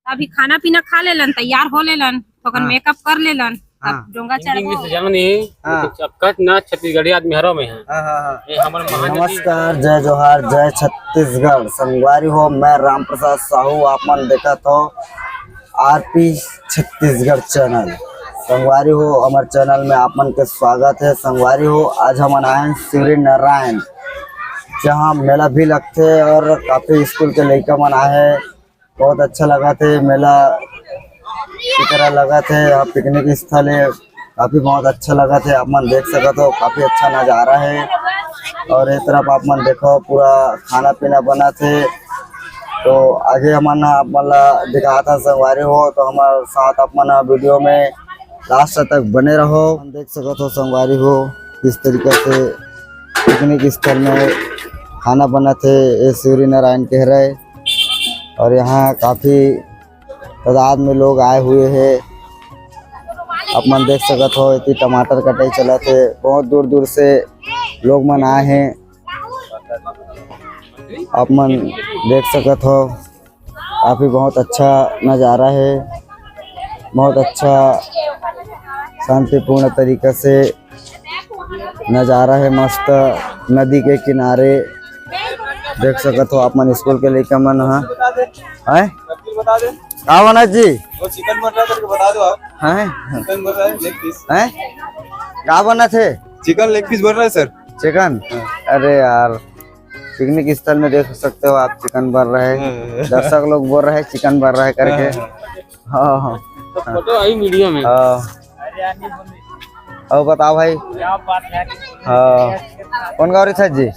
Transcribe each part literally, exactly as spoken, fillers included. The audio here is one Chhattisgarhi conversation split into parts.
अभी खाना पीना खा लेलन, तैयार हो लेलन, तो ओकर हाँ। मेकअप कर लेलन, हाँ। अब डोंगा चढ़बो। इंग्लिश जानो नहीं, हाँ। लेकिन सबका ना छत्तीसगढ़ी आदमी हरो में है। हाँ, हाँ, हाँ। ये हमर महानदी। नमस्कार, जय जोहार, जय छत्तीसगढ़। संगवारी हो, मैं राम प्रसाद साहू, आप मन देखत हो आरपी छत्तीसगढ़ चैनल। संगवारी हो, हमर चैनल में आप मन के स्वागत है। संगवारी हो, आज हमन आए हैं शिवरी नारायण, जहाँ मेला भी लगथे और काफी स्कूल के लइका मन आए हैं। बहुत अच्छा लगत हे मेला की तरह लगत हे। यहाँ पिकनिक स्थल हे, काफी बहुत अच्छा लगत हे। आप मन देख सकत हो, काफी अच्छा नजारा हे। और ये तरफ आप मन देखो, पूरा खाना पीना बनत हे। तो आगे हमन आप मन ला दिखात हन संगवारी हो, तो हमारे साथ आप मन वीडियो में लास्ट तक बने रहो। देख सकत हो संगवारी हो, किस तरीका से पिकनिक स्थल में खाना बनत हे, ये शिवरी नारायण के हरे। और यहाँ काफी तादाद में लोग आए हुए हे। आप मन देख सकत हो, इतनी टमाटर कटाई चलत हे, बहुत दूर दूर से लोग मन आए हैं। आप मन देख सकत हो, काफी बहुत अच्छा नजारा हे, बहुत अच्छा शांतिपूर्ण तरीका से नजारा हे मस्त नदी के किनारे। देख सकत हो आप मन, स्कूल के लइका मन ह। हैं? का बनत जी? वो चिकन बन रहा है, करके बता दो आप। हैं? चिकन बन रहा है, लेग पीस। हैं? का बनत हे? चिकन लेग पीस बन रहा है सर। चिकन? हाँ। अरे यार, पिकनिक स्थल में देख सकते हो आप, चिकन बन रहा है। हाँ। दर्शक लोग बोल रहे हैं चिकन बन रहा है करके। हाँ, हाँ। हाँ, हाँ। तो फोटो आई मीडिया में। हाँ। और बताओ भाई। क्या बात है? हाँ। कौन गाँव रहिथस जी?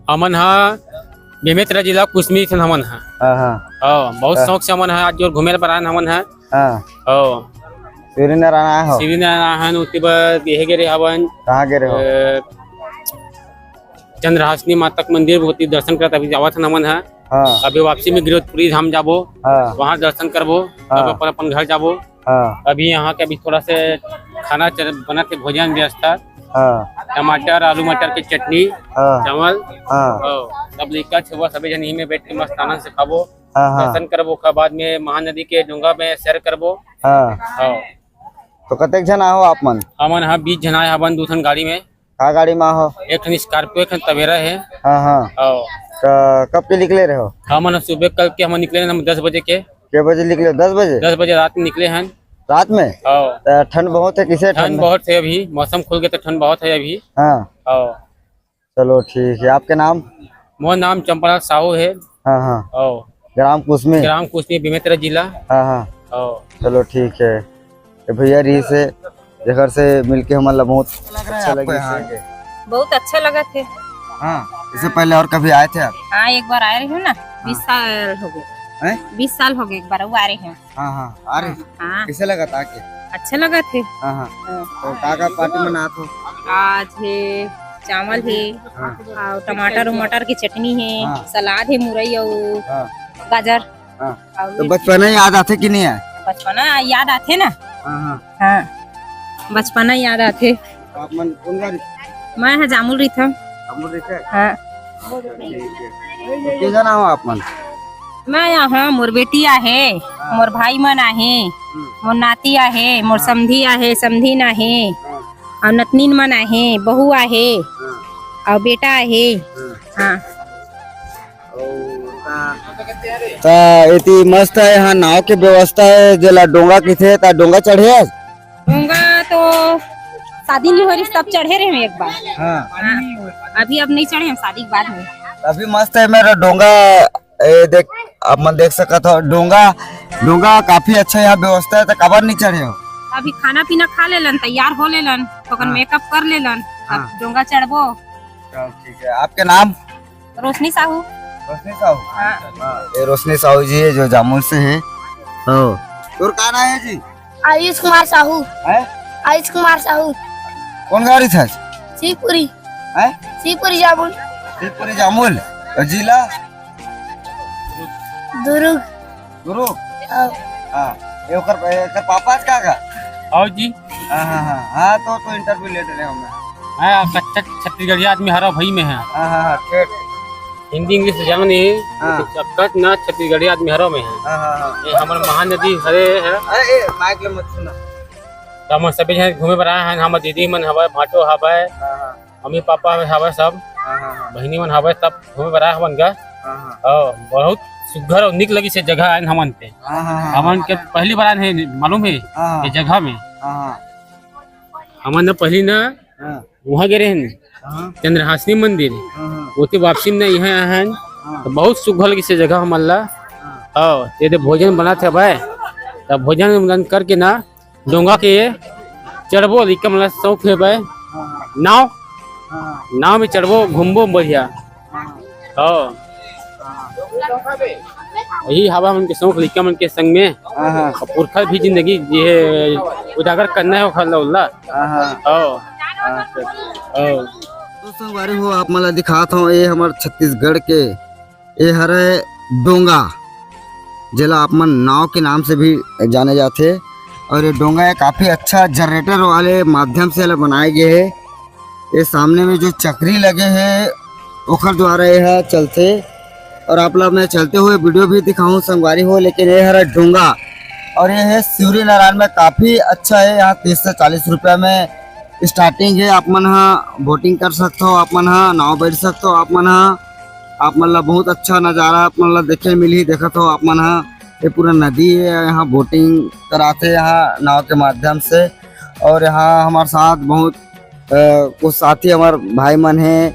हमन हा बेमेतरा जिला कुसमी से हमन हा। हाँ, हाँ। हाँ, बहुत हाँ। शौक से हमन हा आज जोर घूमे बर आन हमन हा। हाँ। हाँ। शिवरी नारायण आए हो? शिवरी नारायण आए हन, उसके बाद यही गे रहे हवन। कहाँ गे रहे हो? अ, चंद्रहासिनी माता के मंदिर ओती दर्शन करत अभी जावत हन हमन हा। हाँ। अभी वापसी में गिरौदपुरी धाम जाबो। हाँ। वहाँ दर्शन करबो। हाँ। तब अपन, अपन घर जाबो। हाँ। अभी यहाँ के अभी थोड़ा से खाना चल, बनत हे भोजन व्यवस्था। हाँ। टमाटर, आलू मटर के चटनी, हाँ। चावल। हाँ। हाँ। सब लइका छउवा सभी जन यहीं में बैठ के मस्त आनंद से खाबो। हाँ, हाँ। दर्शन करबो, ओकर बाद में महानदी के डोंगा में सैर करबो। हाँ। हाँ। तो कतेक झन आहो आप मन? हमन हा बीस झन आए हवन, दू ठन गाड़ी में। का गाड़ी में आहो? एक ठन Scorpio, एक ठन Tavera हे। हाँ, हाँ। हाँ। तो कब के निकले रहे हो? हमन सुबह कल के हमन निकले हन, हम दस बजे के। के बजे निकले? दस बजे? दस बजे रात में निकले हन। रात में? हाँ। तो ठंड बहुत है, किसे ठंड ठंड? बहुत है, अभी मौसम खुल गया तो ठंड बहुत है अभी। हाँ। हाँ। चलो ठीक है, आपके नाम? मोर नाम चंपा साहू है। हाँ, हाँ। हाँ। ग्राम कुसमी? ग्राम कुसमी, बेमेतरा जिला। हाँ, हाँ। हाँ। चलो ठीक है, ये भैया रहिसे, जेकर से मिलके हमन ला बहुत अच्छा लगा आपको लगिस यहाँ हे। आके? बहुत अच्छा लगत हे। हाँ, इससे पहले और कभी आए थे आप? हाँ, एक बार आए रहे हो ना, हाँ। बीस साल हो गए। हैं? बीस साल हो गए, एक बार वो आ रहे हैं। हाँ, हाँ, आ रहे। हाँ। कैसे लगा था आके? अच्छा लगत हे। हाँ, हाँ। हाँ। तो का का पार्टी मनात हो? आज हे, चावल हे, हाँ। और टमाटर उमाटर की चटनी हे, हाँ। सलाद हे, मुरई और हाँ। गाजर। हाँ। और तो मिर्ची। बचपना याद आथे कि नहीं आए? बचपना याद आथे ना। हाँ, हाँ। हाँ, बचपना याद आथे। आप मन कौन गाड़ी? मैं हा जामुल रहिथंव। जामुल रहिथस? हाँ। अच्छा, ठीक है। तो के जना हो आप मन? मैं यहाँ, मोर बेटी आहे, हाँ। मोर भाई मन आहे, हम्म। मोर नाती आहे, मोर हाँ। समधी आहे, समधी ना हे, हाँ। और नतनीन मन आहे, बहू आहे, हाँ। और बेटा आहे। हाँ। हाँ। त एती मस्त है यहाँ नाव के व्यवस्था है, जेला डोंगा किथे, त डोंगा चढ़े हस? डोंगा तो शादी नहीं हो रही, तब चढ़े रहे हम एक बार। हाँ। हाँ। अभी अब नहीं चढ़े हम, शादी के बाद में। अभी मस्त है मेरा डोंगा, ए देख, आप मन देख सकत हो डोंगा, डोंगा काफी अच्छा यहाँ व्यवस्था है, त काबर नहीं चढ़े हो? अभी खाना पीना खा लेलन, तैयार हो लेलन, तो ओकर हाँ। मेकअप कर लेलन, हाँ। अब डोंगा चढ़बो। चलो ठीक है, आपके नाम? रोशनी साहू। रोशनी साहू? हाँ। हाँ, ये रोशनी साहू जी है जो जामुल से है। हाँ। तोर का नाम है जी? आयुष कुमार साहू। हैं? आयुष कुमार साहू। कौन गाड़ी था? शिवपुरी। हैं? शिवपुरी जामुल। शिवपुरी जामुल। और जिला? दुर्ग। गुरु? हाँ। हाँ, ये ओकर, एकर पापा आज का का? आओ जी। हाँ, हाँ, हाँ, हाँ, तो, तो इंटरव्यू लेते रहे हमने। हाँ, कच्चा छत्तीसगढ़िया आदमी हरा भाई में है। हाँ, हाँ, हाँ, ठीक। हिंदी इंग्लिश तो जानो नहीं। हाँ। कतका ना छत्तीसगढ़ी आदमी हरो में है। हाँ, हाँ, हाँ। ये हमर महानदी हरे है। अरे, ए, माइक ले मत छू ना। तो हमन सभी झन घूमे बर आए हन, हमर दीदी मन हवय, भांटो हवय, हाँ, हाँ। मम्मी पापा हवय सब, हाँ, हाँ, हाँ। बहिनी मन हवय, सब घूमे बर आए हमन गा। हाँ, हाँ। और बहुत सुघर और निक लगी से जगह आए हमन पे। हाँ, हाँ, हाँ, हमन हाँ। के पहली बार आए हैं, मालूम है, हाँ, हाँ। ये जगह में। हाँ, हाँ। हमन न पहली न हाँ। वहाँ गए रहे हैं, हाँ। चंद्रहासिनी मंदिर। हाँ, हाँ। वो तो वापसी में यहाँ आए हैं, हाँ। तो बहुत सुघर लगी से जगह हमन ला। हाँ। और ये दे भोजन बनात हे भाई, तब भोजन वोजन करके ना डोंगा के चढ़बो, लइका मन ला शौक हे भाई। हाँ, हाँ। नाव, हाँ। नाव में चढ़बो, घूमबो बढ़िया। हाँ। हाँ। हाँ। यही हवा हमन के शौक, लइका मन के संग में। हाँ, हाँ। और पुरखा भी जिंदगी ये उजागर करना है, ओखर ला उल्ला। हाँ, हाँ। हाँ। हाँ, सर। हाँ। तो संगवारी हो, आप मन ला दिखात हूँ, ये हमर छत्तीसगढ़ के, ये हरे डोंगा, जेला आप मन नाव के नाम से भी जाने जाथे। और ये डोंगा ये काफी अच्छा जनरेटर वाले माध्यम से एला बनाए गए हे। ये सामने में जो चक्री लगे हे, ओखर द्वारा ये ह चलथे। और आप ला मैं चलते हुए वीडियो भी दिखाऊं संगवारी हो, लेकिन ये हरा डोंगा और ये है शिवरी नारायण में काफी अच्छा है। यहाँ तीस से चालीस रुपया में स्टार्टिंग है। आप मन ह बोटिंग कर सकते हो, आप मन ह नाव बैठ सकते हो, आप मन ह, आप मन ला बहुत अच्छा नजारा आप मन ला देखे मिलही। देखत हो आप मन ह, ये पूरा नदी है, यहाँ बोटिंग कराथे यहाँ नाव के माध्यम से। और यहाँ हमारे साथ बहुत अ, कुछ साथी हमार भाई मन हे।